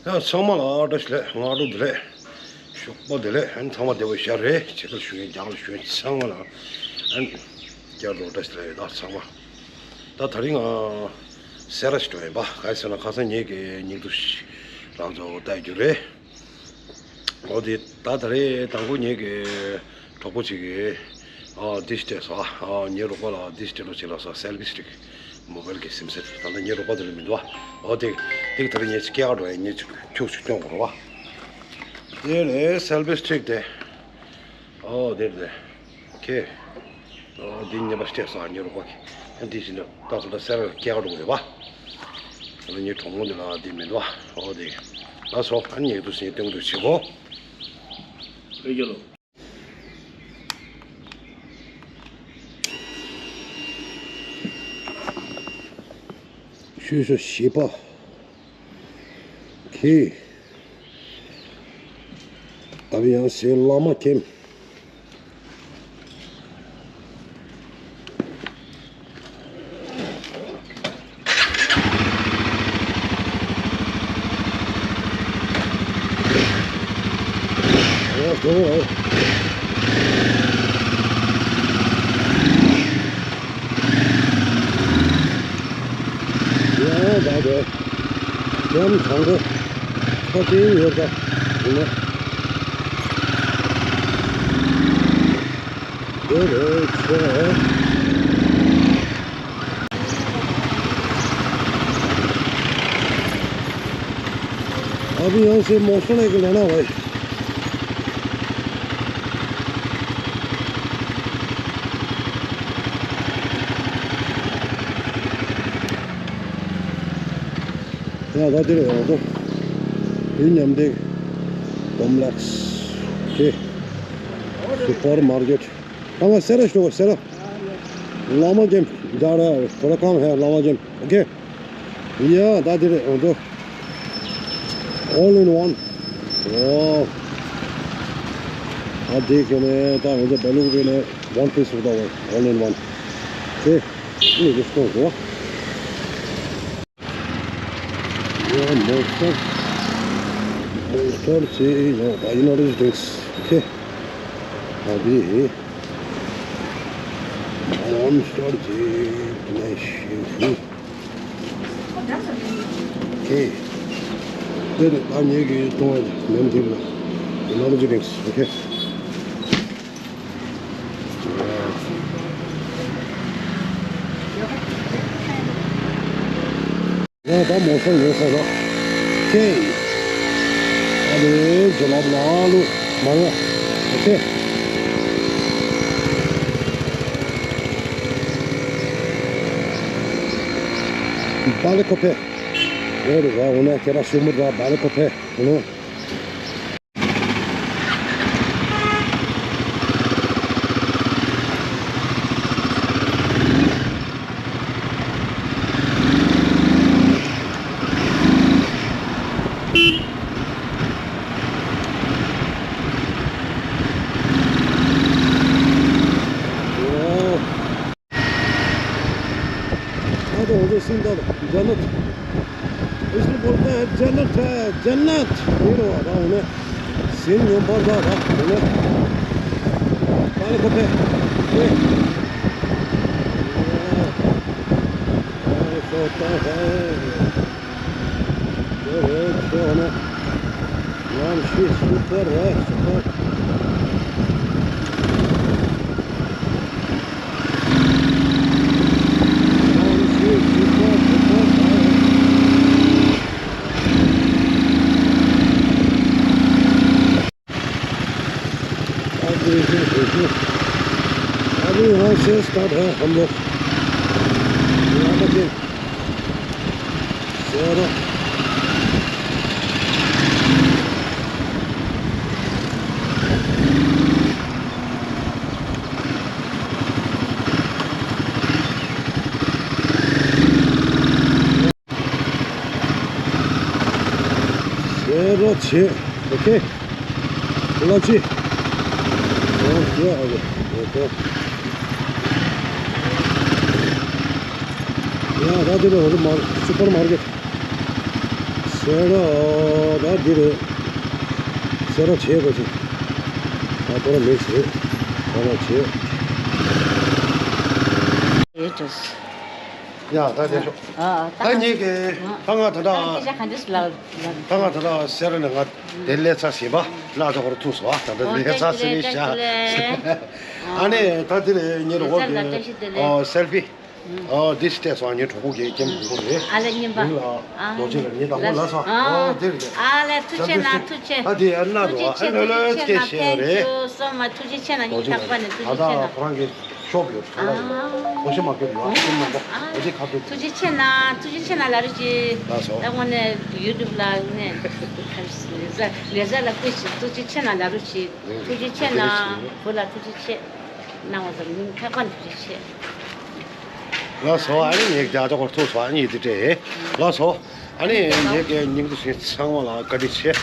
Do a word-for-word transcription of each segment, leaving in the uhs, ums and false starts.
ཡང་ཚང་མ་ལ་བཀྲ་ཤིས་བདེ་ལེགས། སྔ་དྲོ་བདེ་ལེགས། ཞོགས་པ་བདེ་ལེགས། ཨན་ཚང་མ་བདེ་པོ་ཞིག་རེད། ཇེ་ཐར་ཞུ་མཁན་རྒྱ་གར་ཞུ་མཁན་ཚང་མ་ལ་ཨན་བསྐྱར་དུ་བཀྲ་ཤིས་བདེ་ལེགས་ཡོད། ད་ཚང་མ་ད་དེ་རིང་ང་སེ་ར་ཞིག་འགྲོ་ཡིན་པ། ག་རེ་ཟེར་ན་ཁ་སང་ངེད་ཀྱི་སྙིང་སྡུག་ཞིག་རང་ཚོ་ལྟ་རྒྱུ་རེད། འོ་དེ་ད་ད་རེས་དང་པོ་ངེད་ཀྱི་གྲོགས་པོ་གཅིག་གིས་ཨ་འདི་སྤྲད་སོང་། ཨ་ངའི་རོགས་པ་ལ་འདི་སྤྲད་རོགས་བྱེད་ལབ་སོང་། སེལ་ཕི་སི་ཊིག་མོ་བལ་གྱི་སིམ་སེ་ད་ལྟ་ངའི་རོགས་པ་དེ་ལ་མི་འདུག་ཨ། འོ་དེ་དེ་ད་རེས་ངེད་ཀྱི་སྐྱེལ་ག་འགྲོ་ཡ། ངེད་ཀྱི་ཁྱུག་ཅིག་སྐྱོང་དགོས་རེད་པ། དེ་རེད་སེལ་ཕི་སི་ཊིག་དེ། ཨོ་དེ་རེད། ཁེ། ཨོ་འདི་ཉེས་པ་སྤྲད་སོང་། ངའི་རོགས་པ་གིས། ཨ་འདི་བཞིན་དུ་ད་སོ་ད་སེ་ར་ལ་སྐྱེལ་ག་འགྲོ་དགོས་རེད་པ། ཨ་ངའི་གྲོགས་མོ་འདི་ལ་འདི་མི་འདུག་ཨ། ཨོ་དེ། ལགས་སོ། ཨ་ངེད་ཀྱི་འདུག་སེ་སྟོན་གྱི་འདུག་བྱེད་གོ། བོད་རྒྱལ་ལོ། ཤོད་ཤོད་བྱེད་པ། ཁེ། ཨ་བི་ཡང་སེ་བླ་མ་ཁྱེམ། ཡང་ད་དེ་ཡང་དང་པོ་ཁ་ཏིང་ཡོད་པ་ཡིན་ན། དེ་རེད་ཆེ། ཨ་བི་ཡང་སེ་མོ་སོ་ལེ་གི་ལེ་ན་བའི། ཡ་ད་དེ་རེད་ཡོང་དོ། དེ་མཉམ་དེ་ཀོམ་ལེགས་ཁེ། སུ་པར་མར་ཀེཊ། ཨ་ང་སེ་ར་ཞོ་སེ་ར། བླ་མ་ཁྱེམ། ད་ར་ཐོ་ར་ཀམ་ཧེ་བླ་མ་ཁྱེམ། ཨོ་ཁེ། ཡ་ད་དེ་རེད་ཨོ་དོ། All in one. ཨོ། ཨ་དེ་ཁེ་ནས་ད་ཨོ་དོ་བེ་ལུག་རེ་ནས་one piece of the world, all in one. ཁེ། ཨི་རེ་སྟོང་གོ། ཡ་མོ་ཊར། མོ་ཊར་ཅིག་ཡོད་པ་ཡིན་ན་རེ་ཌིང་སི། ཨོ་ཁེ། ཨ་དེ། མོན་སི་ཊར་ཅིག་ནས་ཤེས་ཤིང་། ཨོ་ཁེ། དེ་ནི་ད་ངེད་ཀྱིས་གཏོང་བའི་མེམ་དེ་ལ་ཡིན་ན་རེ་ཌིང་སི། ཨོ་ཁེ། ཡང་ད་མོ་སོང་ཡོད་ས་ར། ཁེ། ཨ་ལེ་ཇོ་ལབ་ལ་ལུ་མ་ཡ། ཨོ་ཁེ། བ་ལེ་ཁོ་ཕེ། རེད་རེད་ར། འོ་ན་ཁྱེད་རང་ཤུ་མུར་ར་བ་ལེ་ཁོ་ཕེ། འོ་ན། हाँ तो हो गए सिंह दादा जन्नत। इसको बोलते हैं जन्नत है, जन्नत। ये लो, रहा हूँ मैं। सिंह ऊपर जा रहा हूँ मैं। पानी को पे। ये। ये सोता है। ये है, इसको हमें नाम शी सुपर है, सुपर। अभी यहाँ से स्टार्ट है हम लोग। यहाँ पर ये सारा ཟེར་རོ་བྱེད། ཨོ་ཁེ། ལ་ཅི། ཨོ་ཁེ། ཨོ་ཁེ། ཡ་ད་དེ་ནས་འོ་དེ་མར་སུ་པར་མར་ཀེཊ། ཡ་ར། ད་འདི་རེད། སེ་ར་བྱེད་པ་ཅིག་ད་ཐོ་ར་མེད་བྱེད། ཐོ་ར་བྱེད། ཡེ་ཏོ། ཡ་ད་དེ་ཤོག་ཨ་ཨ། ད་ངེད་ཀྱི་ད་ང་ད་ད་ད་སྐད་ཆ་ག་འདྲ་སུ་ལ་ལ། ད་ང་ད་ད་སེ་ར་ནས་ང་དེ་ལས་ཚ་ཟིན་པ་ལ་ད་ཧོར་ཐུག་སོ། ཨ་ད་ད་ལས་ཚ་ཟིན་པའི་ཤ། ཨ་ནི་ད་དེ་ནས་ངེད་རོགས་ཀྱི་ཨོ་སེལ་ཕི། ཨོ་དེ་སྟེ་སོང་ངེད་གྲོགས་པོ་གི་ཀེམ་གོང་པོ་རེད། ཨ་ལ་ཉིན་པ། རིང་ལ་ཨ་རྡོ་རྗེ་ལ་ངེད་དང་པོ་ལ་སོང་། ཨོ་དེ་རེད། ཨ་ལ་ཐུགས་རྗེ་གནང་། ཐུགས་རྗེ། ད་དེ་ཨ་ན་རོ་ཨ་ལོ་ལོ་སྐད་བཤད་རེད། Thank you so much. ཐུགས་རྗེ་ཆེ་གནང་། རྡོ་རྗེ་ལ་ད་ལྟ་ཁོ་རང་གི་ཤོག་ཡོད་ཁ་ལ་ཡོད། ཨ་གོ་ཤེས་མ་སྐྱོ་ཡོད། ཨ་ཀེམ་ནང་པོ་རྡོ་རྗེ་ཁ་ཐུག་ཐུགས་རྗེ་ཆེ་གནང་། ཐུགས་རྗེ་ཆེ་གནང་། ལ་རུ་ཅི། ལགས་སོ། ད་དངོས་གནས་ཡུ་ཊུབ་ལ་ནས་ལེ་ཟ་ལ་བཀོད་ཤིག་ཐུགས་རྗེ་ཆེ་གནང་། ལ་རུ་ཅི། ཐུགས་རྗེ་ཆེ་གནང་། བུ་ལ་ཐུགས་རྗེ་ཆེ་གནང་བ་ཙམ་མིན་ཐག་པ་ཐུགས་རྗེ་ཆེ། ལགས་སོ། ཨ་ནི་ངེད་རྒྱ་ཅོག་གོར་ཐུག་སོ། ཨ་ནི་ཡིད་དེ་སྤྲད། ལགས་སོ། ཨ་ནི་ངེད་ཀྱི་ཉིང་དུ་ཞིག་ཚང་མ་ལ་བཀའ་དྲིན་ཆེ།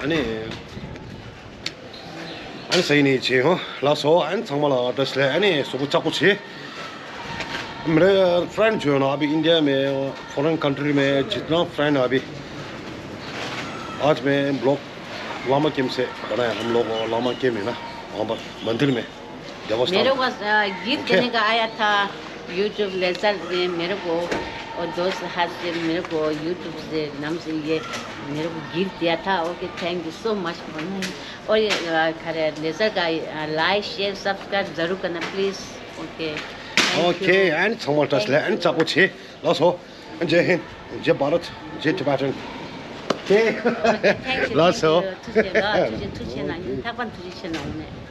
ཨ་ནི་ཨ་ནི་ས་ཡིན་ནི་ཆེ་ཧོ། ལགས་སོ། ཨ་ནི་ཚང་མ་ལ་བཀྲ་ཤིས་བདེ་ལེགས། ཨ་ནི་གཟུགས་པོ་ལྕགས་པོ་བྱེད། मेरे फ्रेंड जो है ना अभी इंडिया में, फॉरेन कंट्री में जितना फ्रेंड अभी, आज मैं ब्लॉग लामा केम से बनाया। हम लोग लामा केम है ना, वहाँ पर मंदिर में, देवस्थान। मेरे को गिफ्ट देने का आया था यूट्यूब लेजर ने मेरे को, और दोस्त हाथ से मेरे को यूट्यूब से नाम से ये मेरे को गिफ्ट दिया था। Okay, thank you so much. और ये खरे लेजर का लाइक शेयर सब्सक्राइब जरूर करना प्लीज। ओके। ओके। ཨ་ནི་ཚང་མ་བཀྲ་ཤིས་བདེ་ལེགས། ཨ་ནི་ལྕགས་པོ་བྱེད། ལགས་སོ། जय हिंद, जय भारत, जय टिबेटन। ओके। ལགས་སོ། ཐུགས་རྗེ་ཆེ་ལགས། ཐུགས་རྗེ་ཆེ་ནང་ཐག་པ་ཐུགས་རྗེ་ཆེ་ནང་ནས།